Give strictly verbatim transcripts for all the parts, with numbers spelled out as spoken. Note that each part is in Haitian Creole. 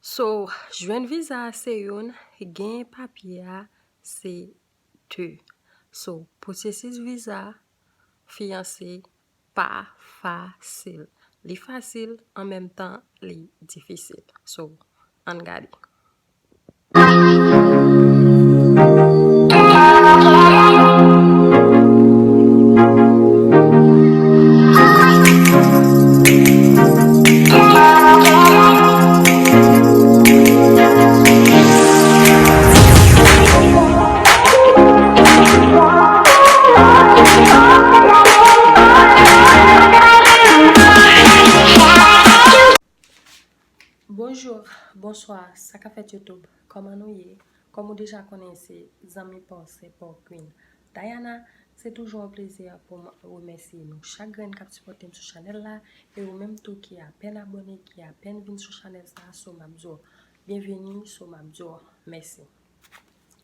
So, jwenn viza a se youn, gen papye a se de. So, pwosesis viza fiyanse pa fasil. Li fasil, an menm tan, li difisil. So, ann gade. Bonjou, bonswa, sa k ap fèt YouTube? Kòman nou ye? Kòm ou deja konnen, se zanmi pa w, se pa w Queen Diana. Se toujou yon plezi pou m remèsye nou chak grenn k ap sipòte m sou chanèl la. E ou menm tou ki apèn abòne, ki apèn vin sou chanèl sa, so m ap di w byenveni, so m ap di w mèsi.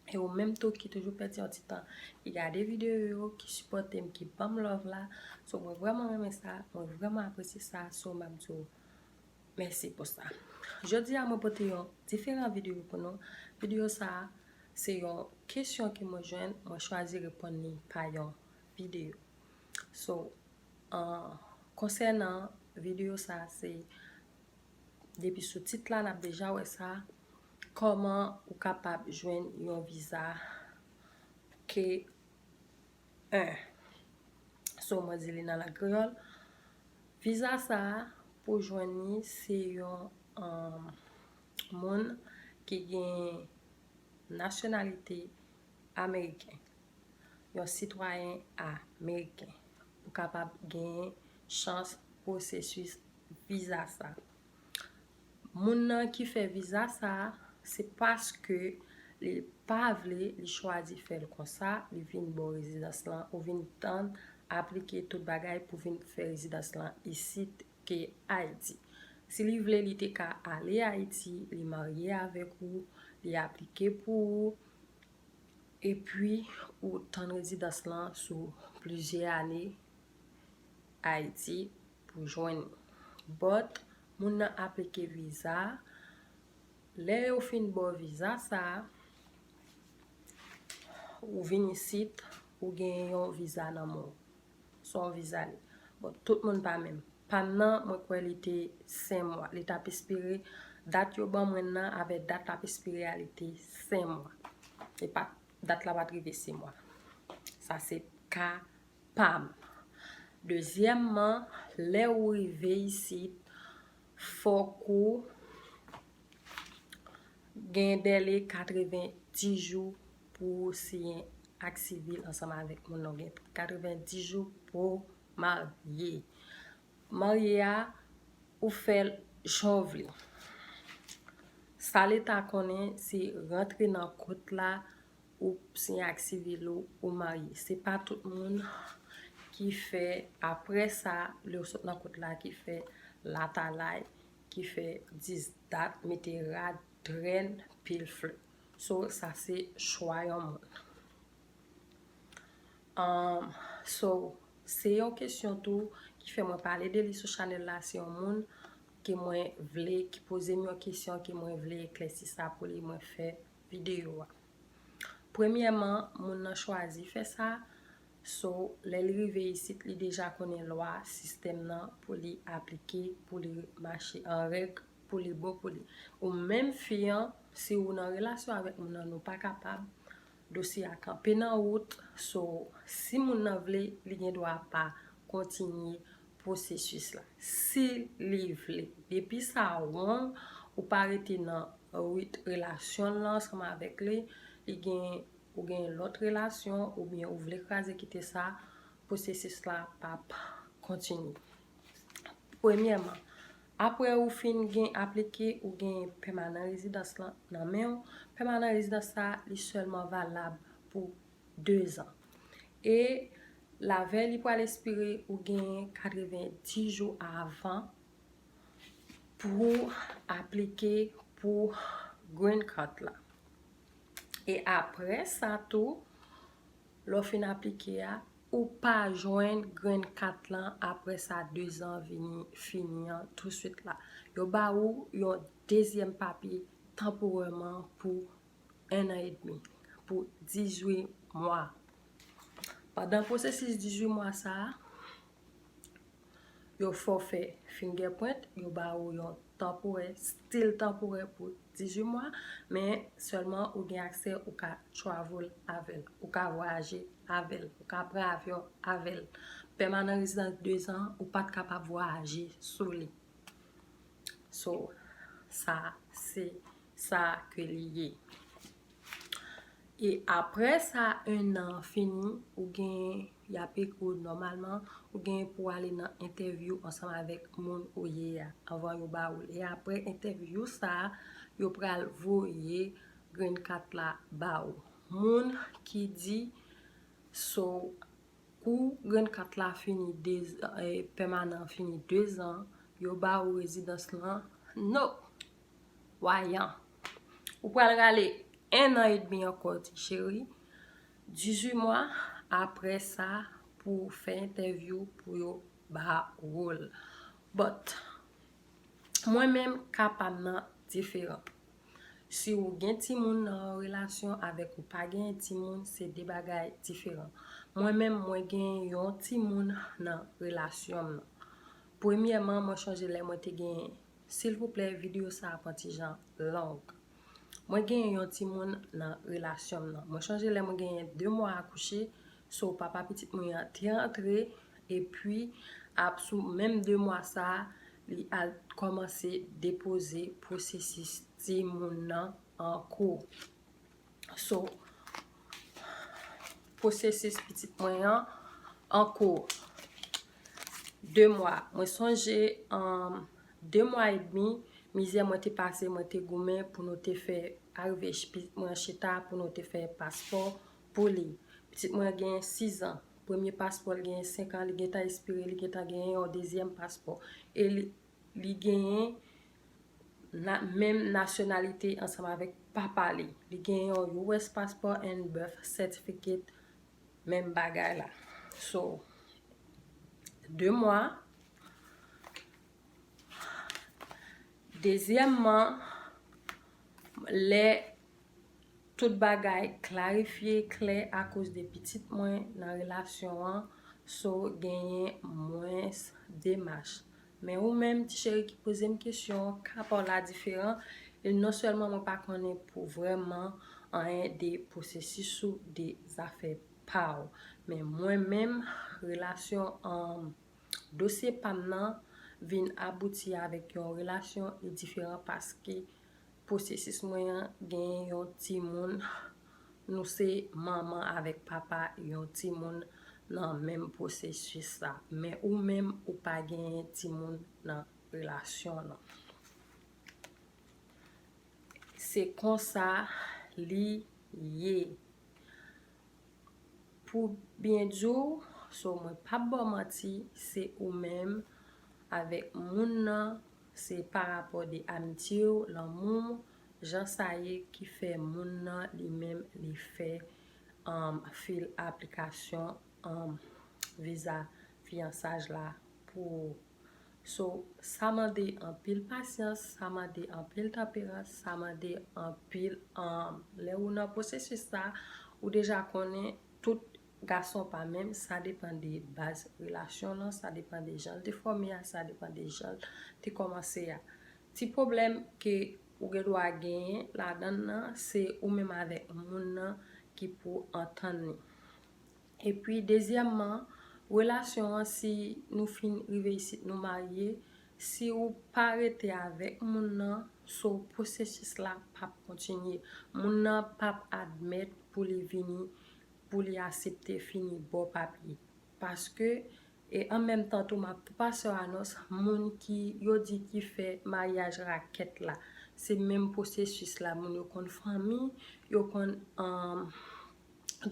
E ou menm tou ki toujou pèdi yon ti tan, ki gade videyo yo, ki sipòte m, ki ban m love la. So mwen vrèman renmen sa, mwen vrèman apresye sa, so m ap di w mèsi pou sa. Jodi a mwen pote yon diferan videyo pou nou. Videyo sa a, se yon kesyon ke mwen jwenn, mwen chwazi reponn li pa yon videyo. So, an, konsènan videyo sa a, se depi sou tit la, n ap deja wè sa, kòman ou kapab jwenn yon viza K en. So, mwen di li nan lang kreyòl. Viza sa a, pou jwenn li, se yon, um, moun ki gen nasyonalite ameriken, yon sitwayen ameriken. Ou kapab gen chans pwosesis viza sa. Moun nan ki fè viza sa, se paske li pa vle, li chwazi fè l konsa, li vin ba w rezidans lan, ou vin tann aplike tout bagay pou vin fè rezidans lan isit ke Ayiti. Si li vle, li te ka ale Ayiti, li marye avèk ou, li aplike pou ou, epi ou tann rezidans lan sou plizyè ane Ayiti pou jwenn li. But, moun nan aplike viza, lè yo fin ba w viza sa, ou vin isit, ou gen yon viza nan men w. Se yon viza li. Bon, tout moun pa menm. Pa m nan, mwen kwè li te senk mwa. Li t ap espere, dat yo ban mwen nan avèk dat l ap espere a, li te senk mwa. E pa, dat la pa t rive senk mwa. Sa se ka pa m. Dezyèmman, lè ou rive isit, fòk ou gen dèle katrevenndis jou pou w siyen ak sivil ansanm avèk moun nan. Ou gen katrevenndis jou pou w marye. Marye a, ou fè l jan w vle. Sa Leta konnen, se rantre nan kont la, ou siyen ak sivil ou, ou marye. Se pa tout moun ki fè, apre sa, lè w sot nan kont la, ki fè latalay, ki fè dis dat, mete rad, trèn, pil flè. So, sa se chwa yon moun. Um, so, se yon kesyon tou ki fè mwen pale de li sou chanèl la. Se yon moun ke mwen vle, ki poze m yon kesyon ke mwen vle eklèsi sa pou li, mwen fè videyo a. Premyèman, moun nan chwazi fè sa. So, lè li rive isit, li deja konnen lwa, sistèm nan pou li aplike, pou li mache an règ, pou li bon pou li. Ou menm fi an, si ou nan relasyon avèk moun nan, nou pa kapab, dosye a kanpe nan wout. So, si moun nan vle, li gen dwa pa kontinye pwosesis la. Si li vle. Depi sa wrong, ou pa rete nan wout relasyon lan ansanm avèk li, li gen, ou gen lòt relasyon, oubyen ou vle kraze kite sa, pwosesis la p ap kontinye. Premyèman, apre ou fin gen aplike, ou gen pèmanan rezidans lan nan men w. Pèmanan rezidans sa, li sèlman valab pou dezan. E lavèy li pral espire, ou gen katrevenndis jou avan pou aplike pou green card la. E apre sa tou, lè w fin aplike a, ou pa jwenn grenn kat lan apre sa dezan vini fini an touswit la. Yo ba ou yon dezyèm papye tanporèman pou en an edmi, pou dizuit mwa. Pandan pwosesis dizuit mwa sa a, yo fè w fè fingerprint, yo ba ou yon tanporè, still tanporè pou dizuit mwa, men sèlman ou gen aksè, ou ka travel avè l, ou ka vwayaje avè l, ou ka pran avyon avè l. Pèmanan rezidans dezan, ou pa t kapab vwayaje sou li. So, sa, se sa ke li ye. E apre sa, en an fini, ou gen, y ap ekri w nòmalman, ou gen pou ale nan entèvyou ansanm avèk moun ou ye a, anvan yo ba ou l. E apre entèvyou sa, yo pral voye grenn kat la ba ou. Moun ki di, so, kou grenn kat la fini, de, eh, pèmanan fini dezan, yo ba ou rezidans lan, no. Wayan. Ou pral rale en an edmi ankò, ti cheri. Dizuit mwa apre sa pou fè entèvyou pou yo ba ou l. But, mwen menm, ka pa m nan diferan. Si ou gen timoun nan yon relasyon avèk ou pa gen timoun, se de bagay diferan. Mwen menm, mwen gen yon timoun nan relasyon m nan. Premyèman, mwen chonje lè mwen te gen, silvouplè, videyo sa ap yon ti jan long. Mwen gen yon timoun nan relasyon m nan. Mwen chonje lè mwen genyen de mwa akouche, so papa pitit mwen an te antre, epi ap sou menm de mwa sa, li al kòmanse depoze pwosesis timoun nan an kou. So, pwosesis pitit mwen an, an kou de mwa. Mwen sonje, um, de mwa edmi, mizè mwen te pase, mwen te goumen pou nou te fè arive ch-, pitit mwen chita pou nou te fè paspò pou li. Pitit mwen gen sis an. Premye paspò l gen senk an, li gentan espire, li gentan gen yon dezyèm paspò. E li, li genyen na, menm nasyonalite ansanm avèk papa li. Li gen yon U S passport and birth certificate, menm bagay la. So, de mwa. Dezyèmman, lè tout bagay klarifye klè akoz de pitit mwen nan relasyon an, so genyen mwens demach. Men ou menm, ti cheri ki poze m kesyon an, ka pa w la diferan. E non sèlman mwen pa konnen pou vrèman anyen de pwosesis ou de zafè pa w. Men mwen menm, relasyon an, dosye pa m nan vin abouti avèk yon relasyon li diferan paske pwosesis mwen an genyen yon timoun, nou se manman avèk papa yon timoun nan menm pwosesis la. Men ou menm, ou pa genyen timoun nan relasyon nan. Se konsa li ye. Pou byen di w, so mwen p ap ba w manti, se ou menm avèk moun nan, se pa rapò de amitye w, lanmou w, jan sa ye ki fè moun nan li menm li fè, um, fil aplikasyon, um, viza fiyansaj la pou ou. So, sa mande anpil pasyans, sa mande anpil tanperans, sa mande anpil, um, lè ou nan pwosesis sa, ou deja konnen tout gason pa menm, sa depann de baz relasyon lan, sa depann de jan l te fòme a, sa depann de jan l te kòmanse a. Ti pwoblèm ke ou gen dwa genyen ladan l nan, se ou menm avèk moun nan ki pou antann li. Epi, dezyèmman, relasyon an, si nou fin rive isit, nou marye, si ou pa rete avèk moun nan, so pwosesis la p ap kontinye. Moun nan p ap admèt pou li vini, pou li aksepte fini ba w papye. Paske, e an menm tan tou, m ap tou pase w anons, moun ki, yo di ki fè maryaj rakèt la. Se menm pwosesis la, moun yo konn fanmi, yo konn, um,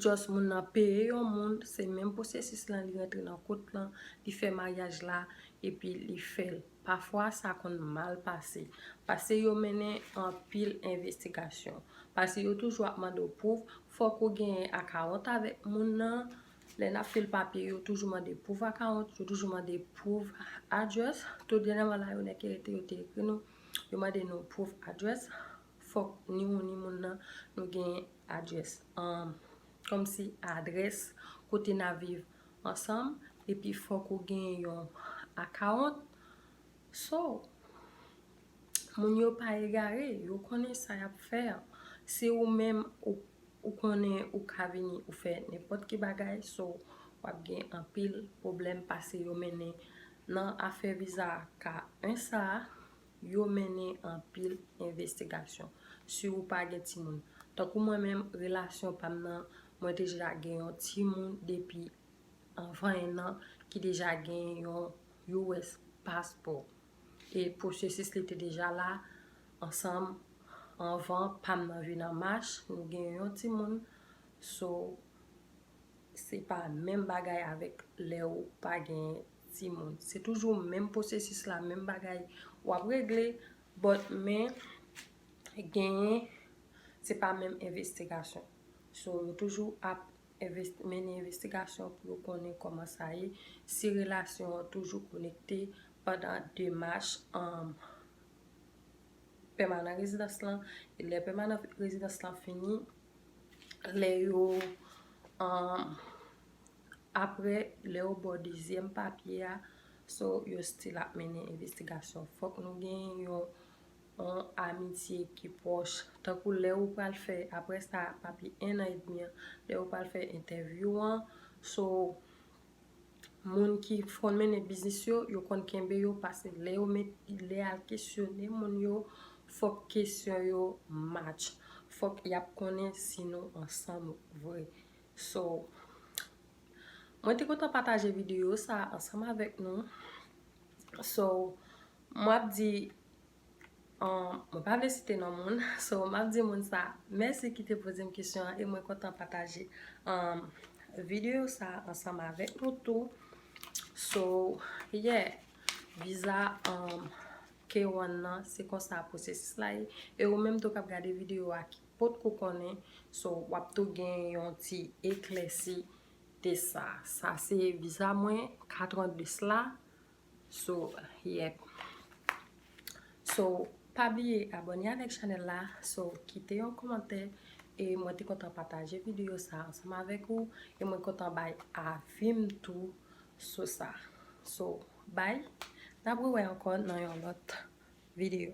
just moun nan peye yon moun, se menm pwosesis lan, li rantre nan kont lan, li fè maryaj la, epi li fè l. Pafwa, sa konn mal pase. Paske yo mennen anpil envestigasyon. Paske yo toujou ap mande w pwouv, fòk ou genyen akawont avèk moun nan, Lè n ap fil papye, yo toujou mande proof account, yo toujou mande proof address. Tout dènyèman la, yo nèk ki rete, yo te ekri nou, yo mande nou proof address. Fòk ni ou ni moun nan nou gen address, um, kòmsi adrès kote n ap viv ansanm, epi fòk ou gen yon account. So, moun yo pa egare, yo konnen sa y ap fè. Si ou menm ou, ou konnen ou ka vini, ou fè nenpòt ki bagay, so w ap gen anpil pwoblèm pase yo mennen nan afè viza K yen sa a, yo mennen anpil envestigasyon. Si ou pa gen timoun, tankou mwen menm, relasyon pa m nan, mwen te deja gen yon timoun depi anvan en an ki deja gen yon U S paspò. E pwosesis li te deja la ansanm anvan pa m nan vin an mach, nou gen yon timoun. So, se pa menm bagay avèk lè ou pa gen timoun. Se toujou menm pwosesis la, menm bagay w ap regle, but men genyen, se pa menm envestigasyon. So, yo toujou ap envest-, mennen envestigasyon pou yo konnen kòman sa ye, si relasyon an toujou konekte pandan demach, um, pèmanan rezidans lan. E lè pèmanan rezidans lan fini, lè yo, um, apre, lè yo ba w dezyèm papye a, so, yo still ap mennen envestigasyon. Fòk nou gen yon, yon amitye ki pwòch. Tankou lè ou pral fè, apre sa, papye en an edmi an, lè ou pral fè entèvyou an, so, moun ki konn mennen biznis yo, yo konn kenbe yo, pase lè yo met, lè al kesyone moun yo, fòk kesyon yo match. Fòk y ap konnen si nou ansanm vre. So, mwen te kontan pataje videyo sa ansanm avèk nou. So, mwen ap di, um, mwen pa vle site non moun. So, m ap di moun sa mèsi ki te poze m kesyon an, e mwen kontan pataje, um, videyo sa ansanm avèk nou tou. So, yeah, viza, um, K yen nan, se konsa pwosesis la ye. E ou menm tou k ap gade videyo a ki potko konnen, so, w ap tou gen yon ti eklèsi de sa. Sa se viza mwen, katrann dis la. So, yep. So, pa bliye abòne avèk chanèl la. So, kite yon kòmantè. E mwen te kontan pataje videyo sa ansanm avèk ou. E mwen kontan bay avi m tou sou sa. So, bye. N ap rewè ankò nan yon lòt videyo.